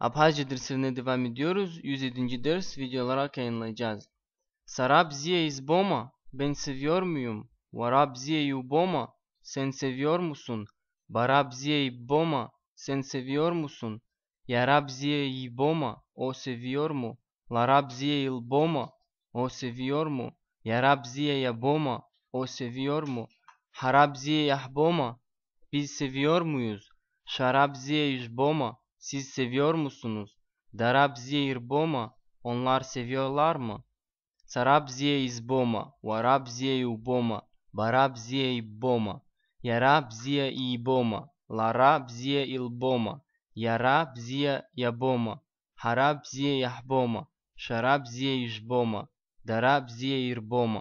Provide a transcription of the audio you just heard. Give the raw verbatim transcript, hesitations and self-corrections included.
Абхазча дырсывнедывамидиорус, юзидинҷи дырс видеолара каинлайҷаз. Сара бзиа избома, бен севиормуюм, уара бзиа иубома, сен севиормусун, бара бзиа иббома, сен севиормусун, иара бзиа ибома, о севиорму, лара бзиа илбома, о севиорму, иара бзиа иабома, о севиорму, ҳара бзиа иаҳбома, биз севиормуюз, шәара бзиа ижәбома, сиз севиормусунуз, дара бзиа ирбома, онлар севиорлармы? Сара бзиа избома, уара бзиа иубома, бара бзиа иббома, иара бзиа ибома, лара бзиа илбома, иара бзиа иабома, ҳара бзиа иаҳбома, шәара бзиа ижәбома, дара бзиа ирбома.